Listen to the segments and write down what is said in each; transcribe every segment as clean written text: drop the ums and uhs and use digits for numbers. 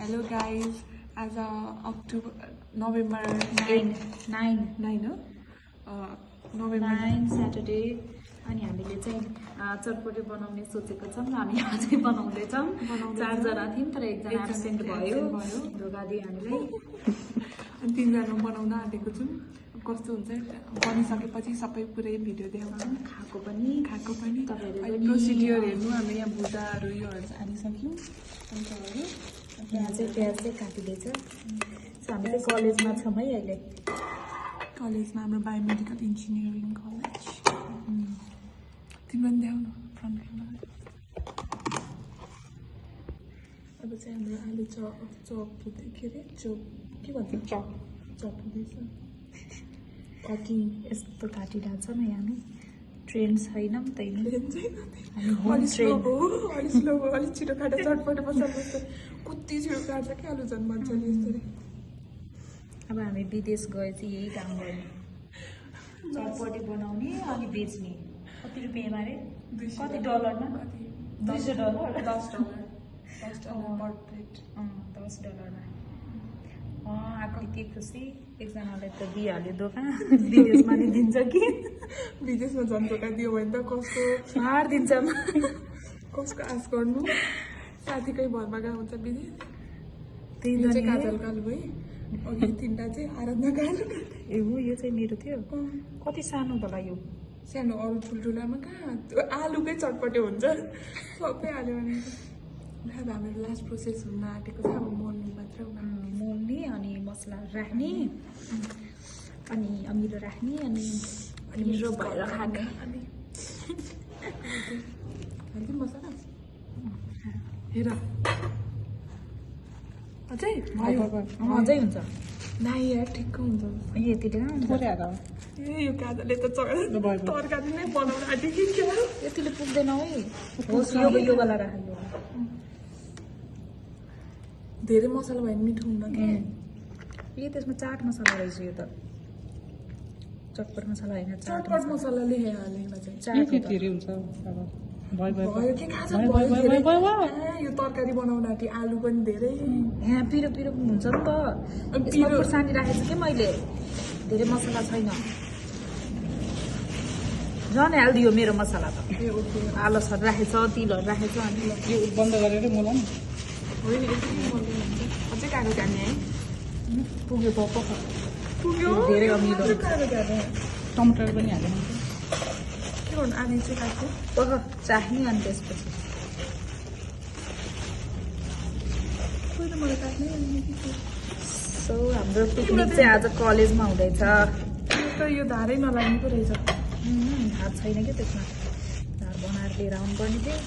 Hello guys, आज November 9 हो November 9 Saturday अनि हामीले चाहिँ चटपटे बनाउने सोचेको छौँ। हामी अझै बनाउँदैछौँ। 4 जना थियौँ तर एकजना एब्सेन्ट भयो धोका दियो हामीलाई। अनि 3 जना बनाउन आँटेको छौँ। कस्तो हुन्छ बनिसकेपछि सबै पुरै भिडियो देखाउँछौँ। खाएको पनि तपाईँहरूले प्रोसिडियर हेर्नु। हामी यहाँ भुजाहरू योहरू हालिसक्यौँ। यहाँ चाहिँ प्याज चाहिँ काटिँदैछ। हामी चाहिँ कलेजमा छौँ है अहिले। कलेजमा हाम्रो बायोमेडिकल इन्जिनियरिङ कलेज। तिम्रो पनि देखाउनु फ्रन्ट क्यामेरा। अब चाहिँ हाम्रो आलु चप के अरे के भन्छ चप हुँदैछ। कति यस्तो काटिरहेको छ न हामी। ट्रेन छैनौँ तैँले अलिक स्लो भयो अलिक छिटो काटेर चटपटे मसला कति छिटो काट्छ क्या आलु झन् मजाले यसरी। अब हामी विदेश गए चाहिँ यही काम गर्ने, चटपटे बनाउने अनि बेच्ने। कति रुपियाँमा अरे? कति डलरमा? $200 $10 पर प्लेट। $10 आएको त्यति खुसी। एकजनालाई त दिइहाल्यो दोकान, विदेशमा नि दिन्छ कि विदेशमा झन् धोका दियो भने त कसको हार दिन्छ। कसको आश गर्नु। साथीकै भरमा गएको हुन्छ विदेश। त्यही यो चाहिँ काजल कालु है। अघि 3टा चाहिँ आराधना कालु। ए हो, यो चाहिँ मेरो थियो। कति सानो होला यो? सानो अरू ठुल्ठुलामा कहाँ आलुकै चटपटे हुन्छ। सबै हाल्यो भने अब हाम्रो लास्ट प्रोसेस हुन आँटेको छ। अब मोल्नु मात्र मोल्ने अनि मसला राख्ने अनि अमिलो राख्ने अनि मिठो भएर खाने। मसला हेर अझै अझै हुन्छ। नाइ यार ठिक्क हुन्छ। यतिले ए यो काजलले त तरकारी नै बनाउन आँट्यो कि क्या। यतिले पुग्दैन है। होस् यो वाला राख्नु। धेरै मसला भयो भने मिठो हुन्न कि। ए त्यसमा चाट मसला रहेछ यो त। चटपट मसला होइन, चटपट मसला लेखेमा चाहिँ चाट धेरै हुन्छ। भयो कि काजल भयो। यो तरकारी बनाउन आँट्यो। आलु पनि धेरै। यहाँ पिरो पिरो हुन्छ नि त। यसमा खुर्सानी राखेको छु कि मैले। धेरै मसला छैन। झन् हालिदियो मेरो मसला त। आलुहरू राखेछ, तिलहरू राखेछ। अनि यो बन्द गरेर मोलाउनु होइन अझै कागज हाल्ने है। पुग्यो पुग्यो धेरै अमिलो। टमाटर पनि हाल्नु के गर्नु आधी चाहिँ काट्छु चाहिने अनि त्यसपछि कोही त मलाई काट्ने। सो हाम्रो पिकनिक चाहिँ आज कलेजमा हुँदैछ। यो धारै नलाग्ने पो रहेछ। हात छैन क्या त्यसमा। धार बनाएर लिएर आउनुपर्ने थियो।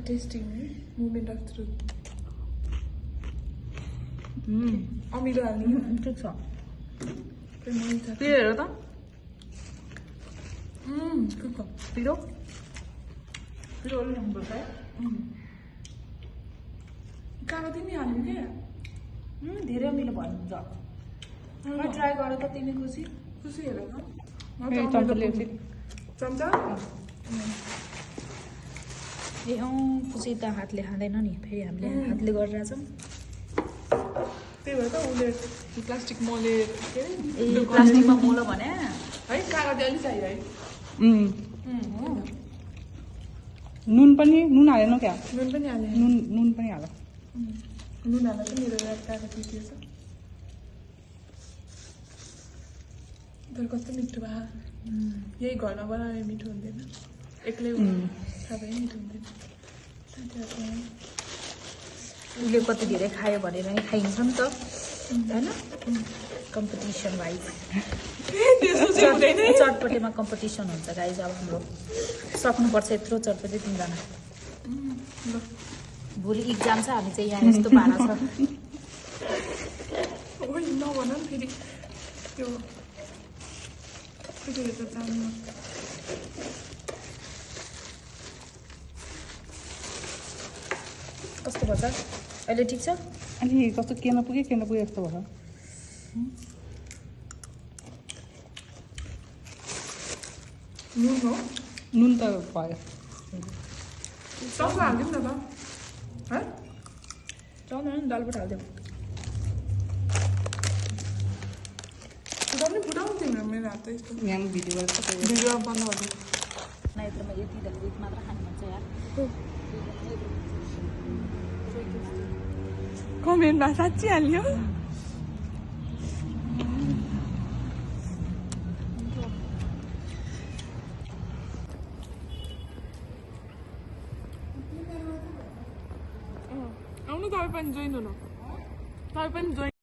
टेस्टिङ है मुभमेन्ट अफ थ्रुथ। अमिलो हाल्ने ठिक छ। पिरो हेर त पिरो पिरो अलिक राख्नुपर्छ है। कालो तिमी हाल्नु क्या। धेरै अमिलो भन्नुहुन्छ। ट्राई गरेर त तिमी खुसी हेर चम्चा। ए खुसी त हातले खाँदैन नि। फेरि हामीले हातले गरिरहेछौँ। त्यही भएर त उसले प्लास्टिक मोले के अरे ए प्लास्टिकमा मोलो भने है। कागज अलिक चाहियो है। नुन हालेन क्या? नुन पनि हाले। नुन पनि हाल। नुन हाल्दा चाहिँ मेरो कागज निस्किएछ। तर कस्तो मिठो भए। यही घरमा बनाए मिठो हुँदैन। एक्लै थाहा भयो मिठो हुँदैन। उसले कति धेरै खायो भनेर नै खाइन्छ नि त होइन। कम्पिटिसन वाइज चटपटेमा कम्पिटिसन हुन्छ गाइज। अब हाम्रो सक्नुपर्छ यत्रो चटपटे 3 जना। भोलि इक्जाम छ। हामी चाहिँ यहाँ यस्तो पारा छ। नभन नि फेरि त्यो कस्तो भन्छ अहिले? ठिक छ। अनि कस्तो के नपुगे जस्तो भयो। नुन हो। नुन त भयो। चाउचाउ हालिदिउँ न त है चाउमिन दालबाट हालिदिउँ फुटाउने फुटाउनु तिम्रो मेरो हात त यस्तो यहाँ भिडियो गर्छ भिडियो बन्द गरिदिउँ नैत्रमा यति यति मात्र खानु मन छ यार कमेन्टमा साँच्ची हाल्यो आउनु तपाईँ पनि जोइन हुनु तपाईँ पनि जोइन